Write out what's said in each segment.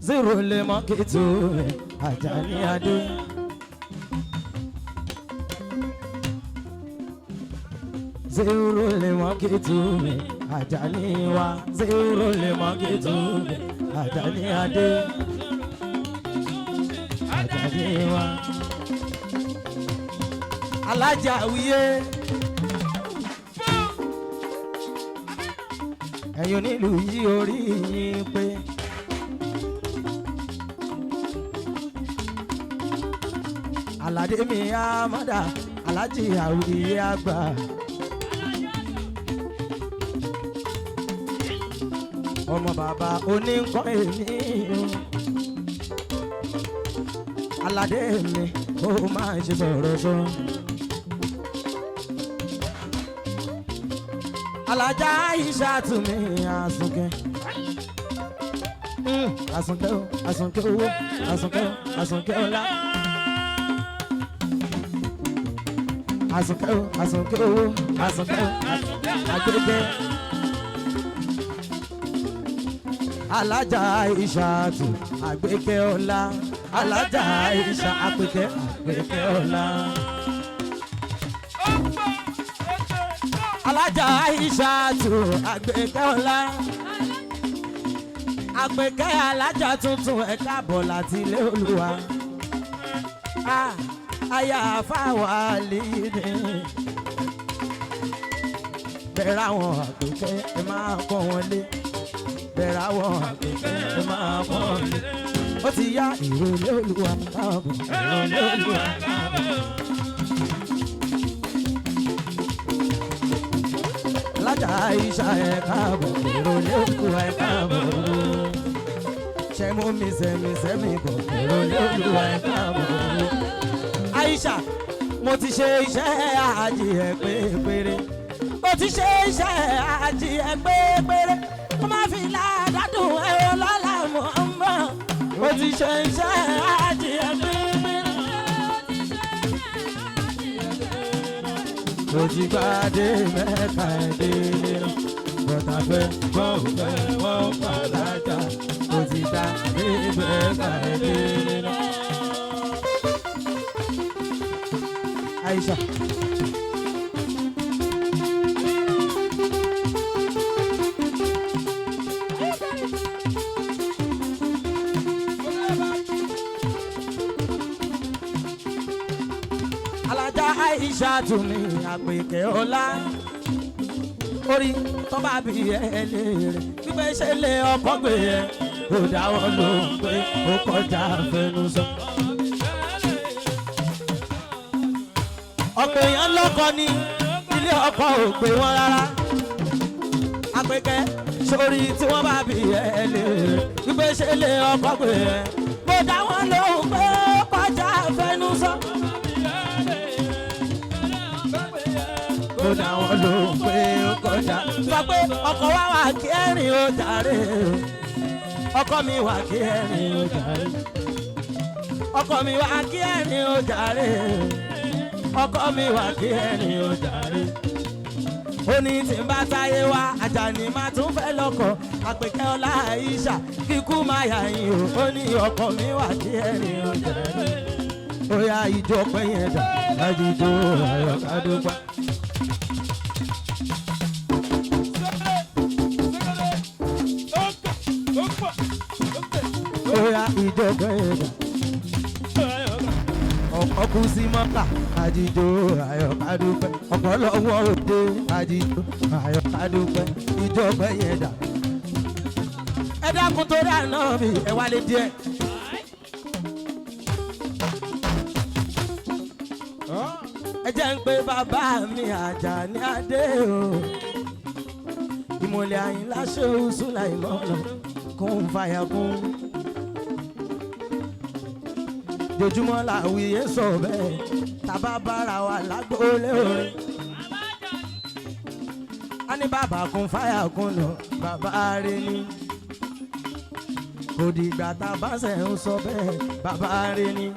Zero lè mọ kìtù Àjàní Adé. Zero lè mọ kìtù Àjàní wa. Zero lè mọ kìtù Àjàní Adé. Àjàní wa. Alájà wíyé. Ẹ̀yin onílù yí orí yín pé. Aládé mi Amada, Alájì àwìyé àgbà. Ọmọ bàbá oníkan èmi o. Aládé mi, ó máa ṣe sọ̀rọ̀ sọ. Alájà Aisha tún mi Àsùnkẹ́. Àsùnkẹ́ o, Àsùnkẹ́ owó, Àsùnkẹ́ o, Àsùnkẹ́ ọlá. Àsùnkẹ́ o, Àsùnkẹ́ owó, Àsùnkẹ́ o, Àgbẹ̀kẹ́. Alájà Aisha tún Àgbẹ̀kẹ́ ọlá. Alájà Aisha Àpèkẹ́ Àgbẹ̀kẹ́ ọlá. Alájà Aisha tún Àgbẹ̀kẹ́ ọlá. Àpèkẹ́ alájà tuntun ẹ káàbọ̀ láti ilé Olúwa. Ah, aya fáwọn àlè ni. Bẹ̀rẹ̀ àwọn àpèkẹ́ ẹ máa kọ́ wọn lé. Bẹ̀rẹ̀ àwọn àpèkẹ́ ẹ máa kọ́ wọn lé. Ó ti yá ìrọ̀lẹ́ Olúwa káàbọ̀. Ìrọ̀lẹ́ Olúwa káàbọ̀. Alájà Aisha ẹ káàbọ̀. Ìrọ̀lẹ́ Olúwa ẹ káàbọ̀. Ṣẹ́mú mi sẹ́mi sẹ́mi bọ̀. Ìrọ̀lẹ́ Olúwa ẹ káàbọ̀. Aisha, mo ti ṣe iṣẹ́ àjìyẹ pépéré. Mo ti ṣe iṣẹ́ àjìyẹ pépéré. Mo máa fi ládàdùn ẹ̀rọ lọ́la mọ̀ ń bọ̀. Mo ti ṣe iṣẹ́ àjìyẹ pépéré. Mo ti gbàdé mẹ́ka ẹ̀dẹ́ náà. Bọ̀tà fẹ́ wọ́n ò fẹ́ wọ́n pàlájà. Mo ti gbàdé mẹ́ka ẹ̀dẹ́ náà. Aisha. Alájà Aisha tún ní Àpèkẹ́ ọlá. Orí tó bá bí ẹ léèrè wípé ṣe lé ọkọ gbé ẹ kò dáwọ́ lóhùn pé ó kọjá fẹnu sọ. Ọ̀pọ̀ èèyàn lọ́kọ ní ilé ọkọ ò pé wọ́n rárá. Àpèkẹ́ sórí tí wọ́n bá bí ẹ léèrè wípé ṣe lé ọkọ gbé ẹ kò dáwọ́ lóhùn pé ó kọjá fẹnu sọ. Kó dáwọn lóhùn pé ó kọjá. Sọ pé ọkọ wa wà kí ẹ̀rín ó jàre. Ọkọ mi wà kí ẹ̀rín ó jàre. Ọkọ mi wà kí ẹ̀rín ó jàre. Ọkọ mi wà kí ẹ̀rín ó jàre. Ó ní tí n bá táyé wá, Àjàní máa tún fẹ́ lọ́kọ. Àpèkẹ́ ọlá Aisha kíkú máa yà yín o. Ó ní ọkọ mi wà kí ẹ̀rín ó jàre. Ó yá ìjọ pẹ́ yẹn dà, lájíjó ayọ̀ kádúpẹ́. Oya ìjọba ẹ̀dá. Ọ̀pọ̀ kú sí mọ́kà, àjíjó ayọ̀kadúpẹ́. Ọ̀pọ̀ lọ́wọ́ òde, àjíjó ayọ̀kadúpẹ́. Ìjọba ẹ̀dá. Ẹ dákun torí àná mi, ẹ wálé díẹ̀. Ẹ jẹ́ ń pe bàbá mi Àjàní Adé o. Ìmọ̀lẹ̀ Àyìnlá ṣe Sùláìmọ́nà kún fàyà kún. Jojúmọ́ làwíyé sọ bẹ́ẹ̀ tàbá bára wa lágbóolé orin. A ní bàbá kún fáyà kún lọ, bàbá rẹ ni. Kò dìgbà tá a bá ṣe ń sọ bẹ́ẹ̀, bàbá rẹ ni.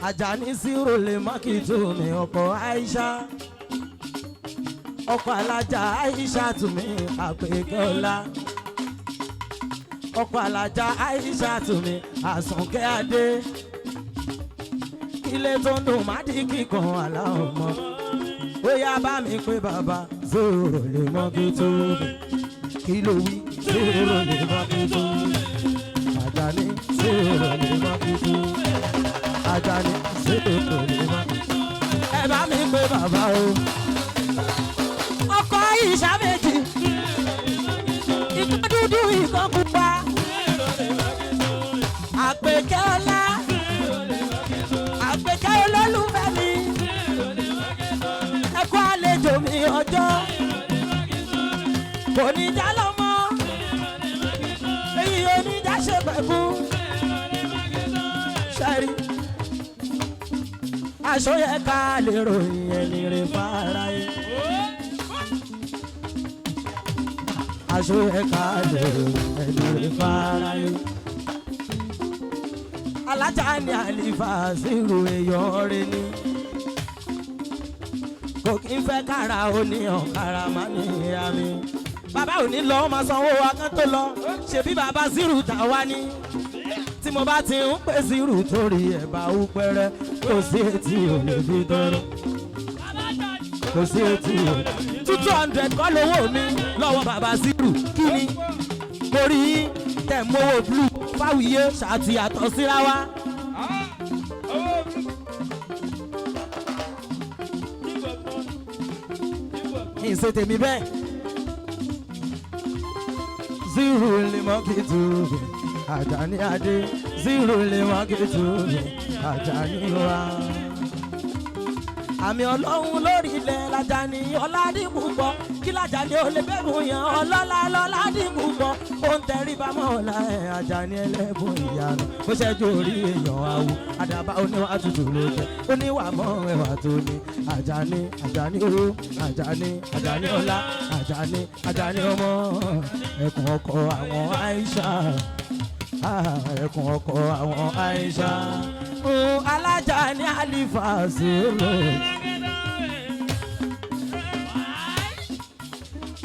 Àjàní sírò lè má kì í tó mi ọkọ̀ Aisha. Ọkọ̀ alájà Aisha tù mí Àpèkẹ́ ọlá. Ọkọ̀ alájà Aisha tùmí Àsùnkẹ́ Adé. Ilé tó ń dùn má dí kíkan aláwọ̀ mọ́. Ó yá bá mi pé bàbá zoro lè mọ́ kí tó bẹ̀. Kí ló wí? Zoro lè mọ́ kí tó bẹ̀. Àjàní zoro lè mọ́ kí tó bẹ̀. Àjàní zoro lè mọ́ kí tó bẹ̀. Ẹ bá mi pé bàbá o. Ọkọ̀ Aisha méjì. Ìkan dúdú ìkan pupa. Àpèkẹ́ ọlá. Àpèkẹ́ olólùfẹ́ mi. Ẹ kú àlejò mi ọjọ́. Kò ní já lọ́mọ. Èyí ò ní já ṣe pẹ̀kú. Ṣẹ́rí. Aṣọ yẹ ká lè ròyìn ẹni rè fara yìí. Aṣọ yẹ ká lè ròyìn ẹni rè fara yìí. Alájà ni àlìfà sírù èèyàn rẹ ni. Kò kí n fẹ́ kára ó ní ọ̀kára má ní ìyá mi. Bàbá ò ní lọ, ó máa sanwó wa kán tó lọ. Ṣèbí bàbá sírù tà wá ní. Tí mo bá ti ń pè sírù torí ẹ̀bà ó pẹ́rẹ́, kò sí etí ò lè fi tọrọ. Kò sí etí ò lè. 200 kọ́ lówó mi lọ́wọ́ bàbá sírù kí ni? Mo rí yín tẹ̀ mówó blue fáwíyé ṣàti àtọ̀ síra wa. Kì í ṣe tèmi bẹ́ẹ̀. Zero lè mọ́ kí tóbi, Àjàní Adé. Zero lè mọ́ kí tóbi, Àjàní wa. Àmì ọlọ́run lórí ilẹ̀ Lájàní Ọládìpúpọ̀. Kí Lájàní ó lè bẹ̀rù yàn ọlọ́lá lọ́ládìpúpọ̀. Ó ń tẹríba mọ́ ọ̀la ẹ̀ Àjàní ẹlẹ́bùn ìyanu. Bó ṣẹ́jú orí èèyàn àwò, àdàbà oníwà tútù ló jẹ́. Oníwà mọ́ ẹwà tó ní. Àjàní Àjàní o, Àjàní Àjàní ọlá, Àjàní Àjàní ọmọ. Ẹkùn ọkọ àwọn Aisha. Ẹkùn ọkọ àwọn Aisha. Alájà ní Àlìfà Zero.